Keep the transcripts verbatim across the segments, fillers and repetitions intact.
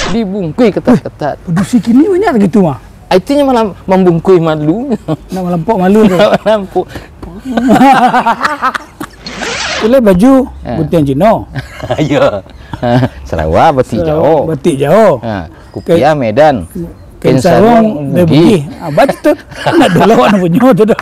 Dibungkui ketat-ketat. Padusi kini banyak gitu mah. Itu nyo malam, mambungkui malu. Nak malampok malu tu. Nak malampok. Itulah baju buntiang Cino. Iyo. Sarawa batik Sarawa jao. Batik jao. Ha, kupiah Medan. Kain sarung Bugis. Ah, batik tu. Nak dulu awak punyo tu dah.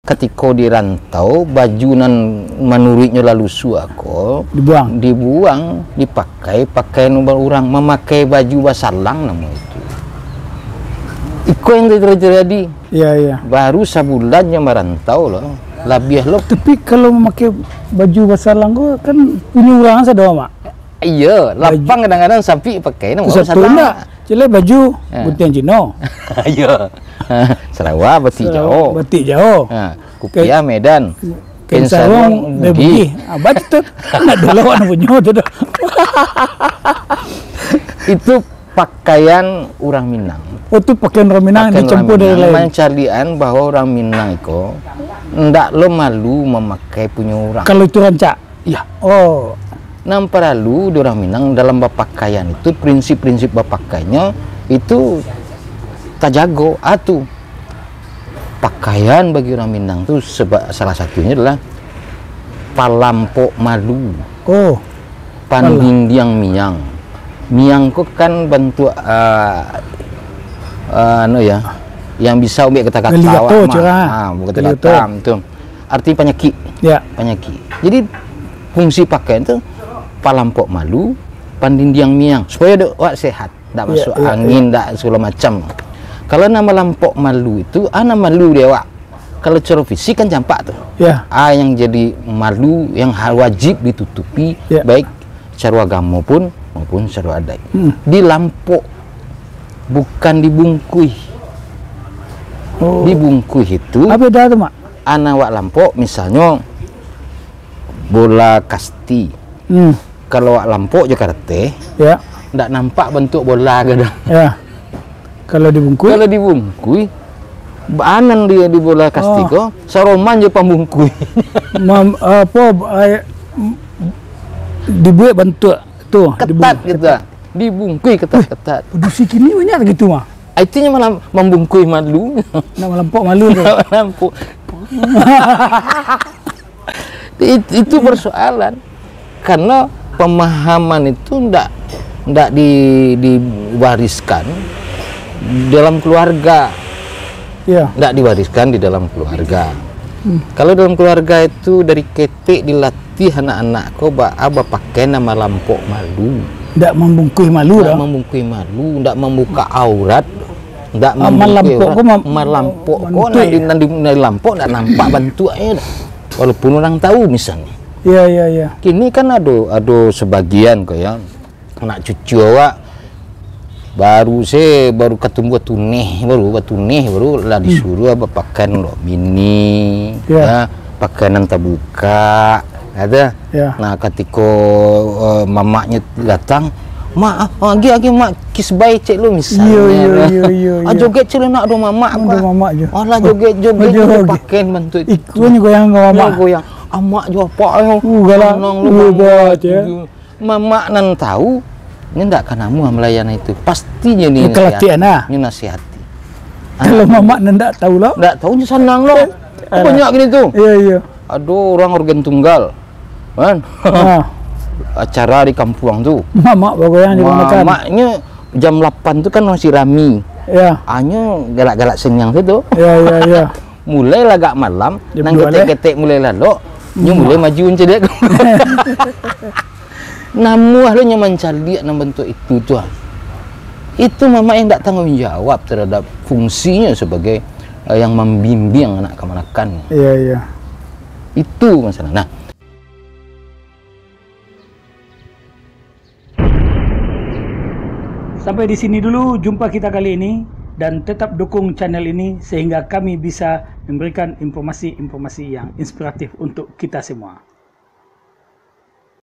Katiko di rantau, baju nan manuruiknyo lah lusuah ko dibuang, dibuang, dipakai pakaian urang, mamakai baju basalang namo itu. Iko yang terjadi. Iya, iya. Baru sabulan nyo marantau lo, labiah lo. Tapi kalau mamakai baju basalang ko kan punyo urang sado, Mak. Iyo, lapang kadang-kadang sampai pakai namo basalang. Satu ndak? Cilek baju buntiang Cino. Iyo. Sarawa batik jao. Batik jao. Ha, kupiah Medan. Kain sarung Bugis. Ah, batik tu. Nak dulu awak punyo tu dah. Itu pakaian urang Minang. Oh, tu pakaian urang Minang dicampur dari lain. Mancaliakan bahwa urang Minang iko ndak lo malu mamakai punyo urang. Kalau itu rancak. Iya. Oh. Nan paralu di urang Minang dalam bapakaian itu, prinsip-prinsip bapakainyo itu tajago. Ah, tu. Pakaian bagi urang Minang tu seba-, salah satunyo adalah palampok malu. Oh. Pandindiang miang. Miang ko kan bantuak, ah, ah, anu ya, yang bisa umbek kata-kata awak mah. Ah, bukan kata-kata tu. Arti panyakik. Ya. Panyakik. Jadi, fungsi pakaian tu palampok malu, pandindiang miang, supayo dek awak sehat, ndak masuk angin, ndak segala macam. Kalau nan malampok malu itu, ah, nan malu di awak. Kalau caro fisik kan campak tu. Ya. Ah, yang jadi malu, yang ha-, wajib ditutupi, baik caro agamo pun maupun caro adaik. Hmm. Dilampok, bukan dibungkui. Oh. Dibungkui itu. Apa beda tu, Mak? Anak awak lampok, misalnyo bola kasti. Hmm. Kalau awak lampok jo karateh, ya, ndak nampak bantuak bola ko doh. Ya. Kalau dibungkui? Kalau dibungkui, baanan dia di bola kasti ko, saroman jo pambungkui. Mam-, apo, eh, m-, dibuek bantuak tu, ketat dibungkui gitu. Ketat. Dibungkui ketat-ketat. Padusi kini banyak gitu mah. Itu nyo malam mambungkui malu. Nak malampok malu tu. Nak malampok. It-, itu persoalan. Karena pemahaman itu ndak, ndak di-, diwariskan dalam keluarga. Iya. Ndak diwariskan di dalam keluarga. Hmm. Kalau dalam keluarga itu dari ketek dilatih anak-anak ko ba-, bapakaian nan malampok malu. Ndak mambungkui malu. Ndak doh mambungkui malu, ndak mambuka aurat. Ndak, ah, mambungkui malampok aurat. Ko ma-, malampok ko bantuak nan di, nan di, nan di lampok ndak nampak bantuaknyo doh. Walaupun urang tahu misalnyo. Iya, iya, iya. Kini kan ado, ado sebagian ko ya, anak cucu awak baru se, baru katumbuah tuneh, baru batuneh, baru lah disuruah bapakaian lok bini, ya, pakaian nan tabuka, kata. Ya. Nah, katiko, eh, mamaknyo datang, "Mak, ah, agi, agi, Mak, kiss bye cek lu," misalnyo. Iya, iya, iya, iya, ah, iya. Joget cek lu nak do mamak. Nak do mamak je. Alah, joget, joget, joget, pakaian bantuak itu. Ikutnyo goyang ka mamak. Goyang. Amak jo apak, eh. Uh, galak. Sanang lu, uh, mamak, hebat, ya. Mamak nan tahu, nyo ndak ka namuah malayani itu. Pasti nyo ni kalatian nasihati. Nyo nasihati. Kalau mamak nan ndak tahu lah. Ndak tahu, nyo sanang lah. Eh, banyak gini tu. Iya, iya. Ado urang organ tunggal, kan? Ah. Acara di kampuang tu. Mamak bagoyang di rumah makan. Mamaknyo jam lapan tu kan masih rami. Iya. Anyo galak-galak senyang tu tu. Iya, iya, iya. Mulai lah agak malam, nan ketek-ketek mulai lalok, nyo mulai maju caliak. Namuah lo nyo mancaliak nan bantuak itu tu, ah. Itu mamak yang ndak tanggung jawab terhadap fungsinya sebagai, eh, yang membimbing anak kamanakan. Iya, iya. Itu masalah. Nah, sampai di sini dulu jumpa kita kali ini, dan tetap dukung channel ini sehingga kami bisa memberikan informasi-informasi yang inspiratif untuk kita semua.